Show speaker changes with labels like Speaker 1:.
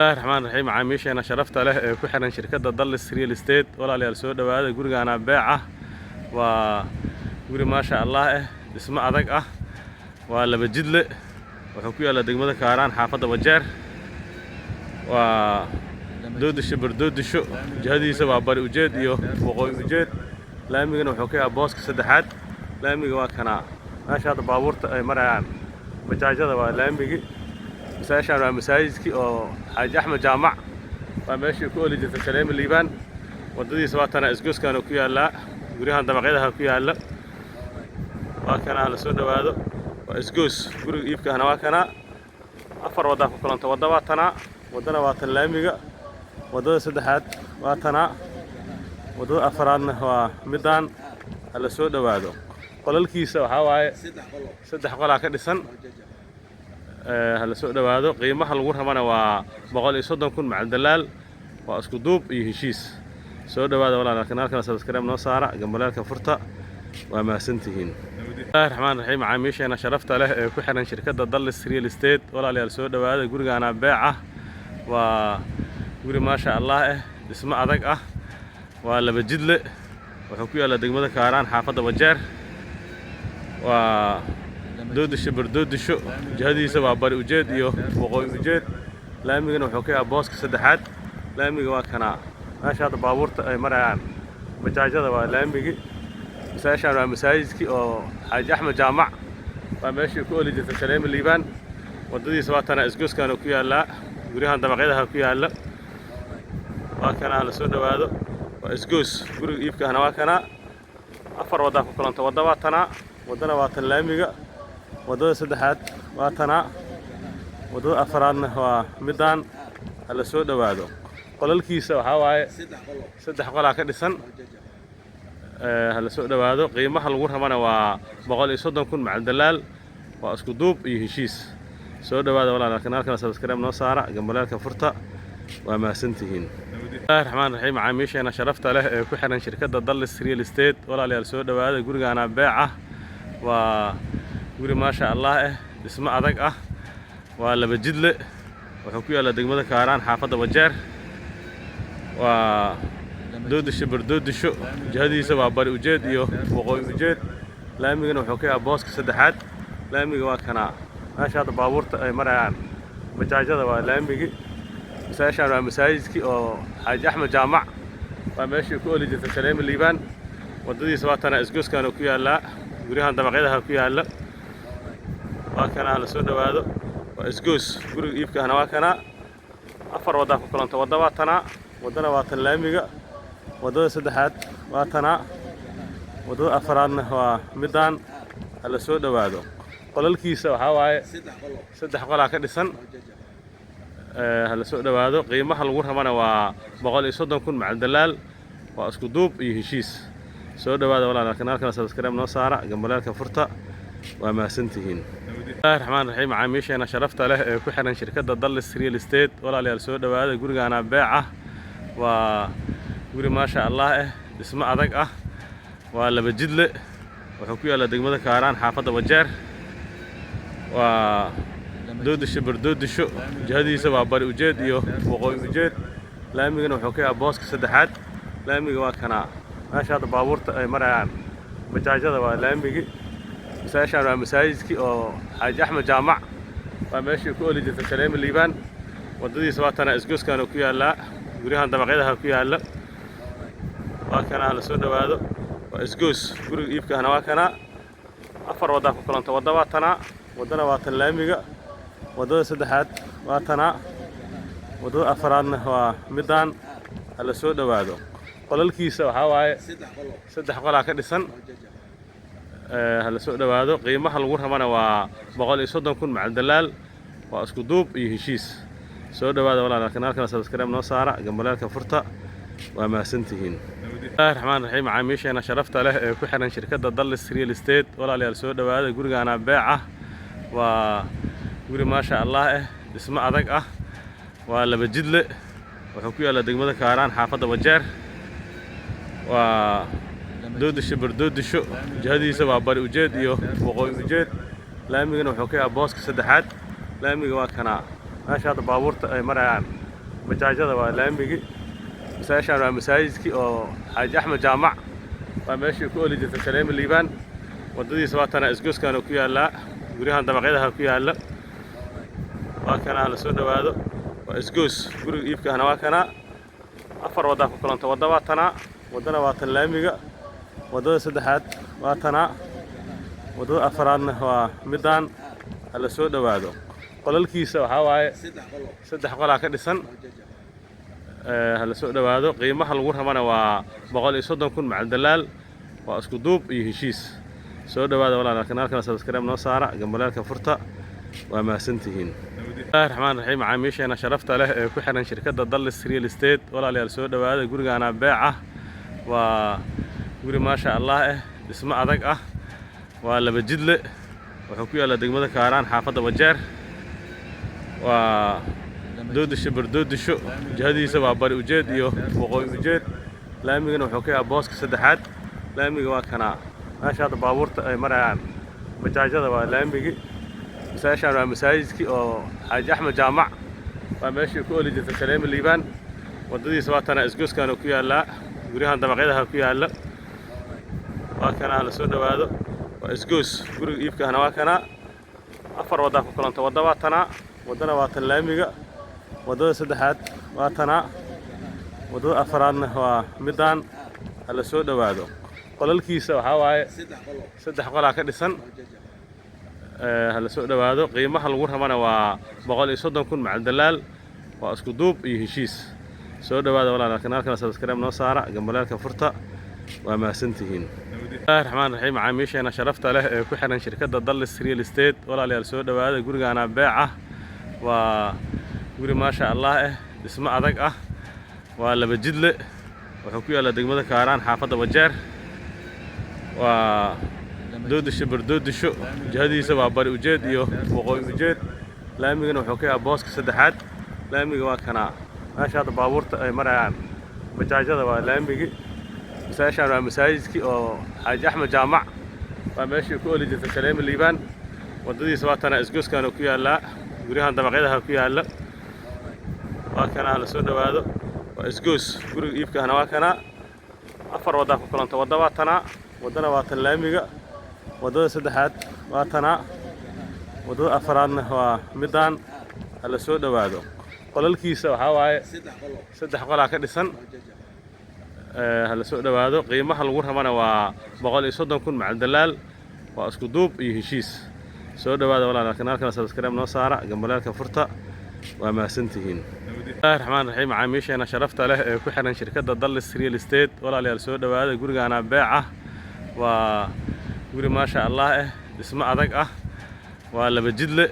Speaker 1: Bismillahi raxmaan raxiim. Macaamiisheena sharafta leh ee ku xiran shirkadda Dallis Real Estate, walaalayaal, soo dhowaada. Gurigaana beec ah waa guri, maasha Allah, dhismo adag ah. Waa laba jidle. Wuxuu ku yaallaa degmada Kaaraan, xaafadda Wajeer. Waa Doodisho, bardoodisho. Jihadiisa waa bari ujeed iyo waqooyi ujeed. Laamigana wuxuu ka yahaa booska saddexaad. Laamiga waa kanaa. Meesha hadda baabuurta ay marayaan, bajaajyada, waa laamigi. Masaajishaan waa masaajidkii oo Xaaji Axmed Jaamac, waa meeshii ku oli jirtay Saleema Liibaan. Waddadiisa waa tana, isgoyskaana ku yaallaa. Guryahan dabaqyadaha ku yaalla waa kanaa. La soo dhowaado. Waa isgoys. Guriga iibka ahna waa kanaa. Afar waddaa ku kulanta. Wadda waa tanaa, waddana waa tan laamiga, waddada saddexaad waa tanaa, waddada afaraadna waa midaan. Ha la soo dhowaado. Qolalkiisa waxaa waaye saddex qolaa ka dhisan. Ha la soo dhowaado. Qiimaha lagu rabana waa 130,000 macal dalaal. Waa isku duub iyo heshiis. Soo dhowaada, walaal. Kanaalkana subscribe noo saara, gambaleelka furta. Waa mahadsantihiin. Bismillahi raxmaan raxiim. Macaamiisheena sharafta leh ee ku xiran shirkadda Dallis Real Estate, walaalayaal, soo dhowaada. Gurigaana beec ah waa guri, maasha Allah, dhismo adag ah. Waa laba jidle. Wuxuu ku yaallaa degmada Kaaraan, xaafadda Wajeer. Waa Doodisho, bardoodisho. Jihadiisa waa bari ujeed iyo waqooyi ujeed. Laamigana wuxuu ka yahaa booska saddexaad. Laamiga waa kanaa. Meesha hadda baabuurta ay marayaan, bajaajyada, waa laamigi. Masaajishaan waa masaajidkii oo Xaaji Axmed Jaamac, waa meeshii ku oli jirtay Saleema Liibaan. Waddadiisa waa tana, isgoyskaana ku yaallaa. Guryahan dabaqyadaha ku yaalla waa kanaa. La soo dhowaado. Waa isgoys. Guriga iibka ahna waa kanaa. Afar waddaa ku kulanta. Wadda waa tanaa, waddana waa tan laamiga, waddada saddexaad waa tanaa, waddada afaraadna waa midaan. Ha la soo dhowaado. Qolalkiisa waxaa waaye saddex qolaa ka dhisan. Ha la soo dhowaado. Qiimaha lagu rabana waa 130,000 macal dalaal. Waa isku duub iyo heshiis. Soo dhowaada, walaal. Kanaalkana subscribe noo saara, gambaleelka furta. Waa mahadsantihiin. Bismillahi raxmaan raxiim. Macaamiisheena sharafta leh ee ku xiran shirkadda Dallis Real Estate, walaalayaal, soo dhowaada. Gurigaana beec ah waa guri, maasha Allah, dhismo adag ah. Waa laba jidle. Wuxuu ku yaallaa degmada Kaaraan, xaafadda Wajeer. Waa Doodisho, bardoodisho. Jihadiisa waa bari ujeed iyo waqooyi ujeed. Laamigana wuxuu ka yahaa booska saddexaad. Laamiga waa kanaa. Meesha hadda baabuurta ay marayaan, bajaajyada, waa laamigi. Masaajishaan waa masaajidkii oo Xaaji Axmed Jaamac, waa meeshii ku oli jirtay Saleema Liibaan. Waddadiisa waa tana, isgoyskaana ku yaallaa. Guryahan dabaqyadaha ku yaalla waa kanaa. La soo dhowaado. Waa isgoys. Guriga iibka ahna waa kanaa. Afar waddaa ku kulanta. Wadda waa tanaa, waddana waa tan laamiga, waddada saddexaad waa tanaa, waddada afaraadna waa midaan. Ha la soo dhowaado. Qolalkiisa waxaa waaye saddex qolaa ka dhisan. Ha la soo dhowaado. Qiimaha lagu rabana waa 130,000 macal dalaal. Waa isku duub iyo heshiis. Soo dhowaada, walaal. Kanaalkana subscribe noo saara, gambaleelka furta. Waa mahadsantihiin. Bismillahi raxmaan raxiim. Macaamiisheena sharafta leh ee ku xiran shirkadda Dallis Real Estate, walaalayaal, soo dhowaada. Gurigaana beec ah waa guri, maasha Allah, dhismo adag ah. Waa laba jidle. Wuxuu ku yaallaa degmada Kaaraan, xaafadda Wajeer. Waa Doodisho, bardoodisho. Jihadiisa waa bari ujeed iyo waqooyi ujeed. Laamigana wuxuu ka yahaa booska saddexaad. Laamiga waa kanaa. Meesha hadda baabuurta ay marayaan, bajaajyada, waa laamigi. Masaajishaan waa masaajidkii oo Xaaji Axmed Jaamac, waa meeshii ku oli jirtay Saleema Liibaan. Waddadiisa waa tana, isgoyskaana ku yaallaa. Guryahan dabaqyadaha ku yaalla waa kanaa. La soo dhowaado. Waa isgoys. Guriga iibka ahna waa kanaa. Afar waddaa ku kulanta. Wadda waa tanaa, waddana waa tan laamiga, waddada saddexaad waa tanaa, waddada afaraadna waa midaan. Ha la soo dhowaado. Qolalkiisa waxaa waaye saddex qolaa ka dhisan. Ha la soo dhowaado. Qiimaha lagu rabana waa 130,000 macal dalaal. Waa isku duub iyo heshiis. Soo dhowaada, walaal. Kanaalkana subscribe noo saara, gambaleelka furta. Waa mahadsantihiin. Bismillahi raxmaan raxiim. Macaamiisheena sharafta leh ee ku xiran shirkadda Dallis Real Estate, walaalayaal, soo dhowaada. Gurigaana beec ah waa guri, maasha Allah, dhismo adag ah. Waa laba jidle. Wuxuu ku yaallaa degmada Kaaraan, xaafadda Wajeer. Waa Doodisho, bardoodisho. Jihadiisa waa bari ujeed iyo waqooyi ujeed. Laamigana wuxuu ka yahaa booska saddexaad. Laamiga waa kanaa. Meesha hadda baabuurta ay marayaan. Bajaajada waa laamigii. Masaajishaan waa masaajidkii oo Xaaji Axmed Jaamac, waa meeshii ku oli jirtay Saleema Liibaan. Waddadiisa waa tana, isgoyskan ku yaallaa, guryahan dabaqyadaha ku yaalla. Waa kanaa, la soo dhowaado. Waa isgoys. Guriga iibka ahna waa kanaa. Afar waddaa ku kulanta. Wadda waa tanaa, waddana waa tan laamiga, waddada saddexaad waa tanaa, waddada afaraadna waa midaan. Ha la soo dhowaado. Qolalkiisa waxaa waaye saddex qolaa ka dhisan. Ha la soo dhowaado. Qiimaha lagu rabana waa 130,000 macal dalaal, waa isku duub iyo heshiis. Soo dhowaada walaal. Kanaalkana subscribe noo saara, gambaleelka furta. Waa mahadsantihiin. Bismillahi raxmaan raxiim. Macaamiisheena sharafta leh ee ku xiran shirkadda Dallis Real Estate, walaalayaal, soo dhowaada. Gurigaana beec ah, waa guri maasha Allah ah, dhismo adag ah, waa laba jidle. Wuxuu ku yaallaa degmada Kaaraan, xaafadda Wajeer. Waa Doodisho, Bardoodisho. Jihadiisa waa bari ujeed iyo waqooyi ujeed. Laamigana wuxuu ka yahaa booska saddexaad. Laamiga waa kanaa, meesha hadda baabuurta ay marayaan, bajaajada waa laamigii. Masaajishaan waa masaajidkii oo Xaaji Axmed Jaamac, waa meeshii ku oli jirtay Saleema Liibaan. Waddadiisa waa tana, isgoyskan ku yaallaa, guryahan dabaqyadaha ku yaalla. Waa kanaa, la soo dhowaado. Waa isgoys. Guriga iibka ahna waa kanaa. Afar waddaa ku kulanta. Wadda waa tanaa, waddana waa tan laamiga, waddada saddexaad waa tanaa, waddada afaraadna waa midaan. Ha la soo dhowaado. Qolalkiisa waxaa waaye saddex qolaa ka dhisan. Ha la soo dhowaado. Qiimaha lagu rabana waa 130,000 macal dalaal, waa isku duub iyo heshiis. Soo dhowaada walaal. Kanaalkana subscribe noo saara, gambaleelka furta. Waa mahadsantihiin. Bismillahi raxmaan raxiim. Macaamiisheena sharafta leh ee ku xiran shirkadda Dallis Real Estate, walaalayaal, soo dhowaada. Gurigaana beec ah, waa guri maasha Allah ah, dhismo adag ah, waa laba jidle. Wuxuu ku yaallaa degmada Kaaraan, xaafadda Wajeer. Waa Doodisho, Bardoodisho. Jihadiisa waa bari ujeed iyo waqooyi ujeed. Laamigana wuxuu ka yahaa booska saddexaad. Laamiga waa kanaa, meesha hadda baabuurta ay marayaan, bajaajada waa laamigii. Masaajishaan waa masaajidkii oo Xaaji Axmed Jaamac, waa meeshii ku oli jirtay Saleema Liibaan. Waddadiisa waa tana, isgoyskan ku yaallaa, guryahan dabaqyadaha ku yaalla. Waa kanaa, la soo dhowaado. Waa isgoys. Guriga iibka ahna waa kanaa. Afar waddaa ku kulanta. Wadda waa tanaa, waddana waa tan laamiga, waddada saddexaad waa tanaa, waddada afaraadna waa midaan. Ha la soo dhowaado. Qolalkiisa waxaa waaye saddex qolaa ka dhisan. Ha la soo dhowaado. Qiimaha lagu rabana waa 130,000 macal dalaal, waa isku duub iyo heshiis. Soo dhowaada walaal. Kanaalkana subscribe noo saara, gambaleelka furta. Waa mahadsantihiin. Bismillahi raxmaan raxiim. Macaamiisheena sharafta leh ee ku xiran shirkadda Dallis Real Estate, walaalayaal, soo dhowaada. Gurigaana beec ah, waa guri maasha Allah ah, dhismo adag ah, waa laba jidle.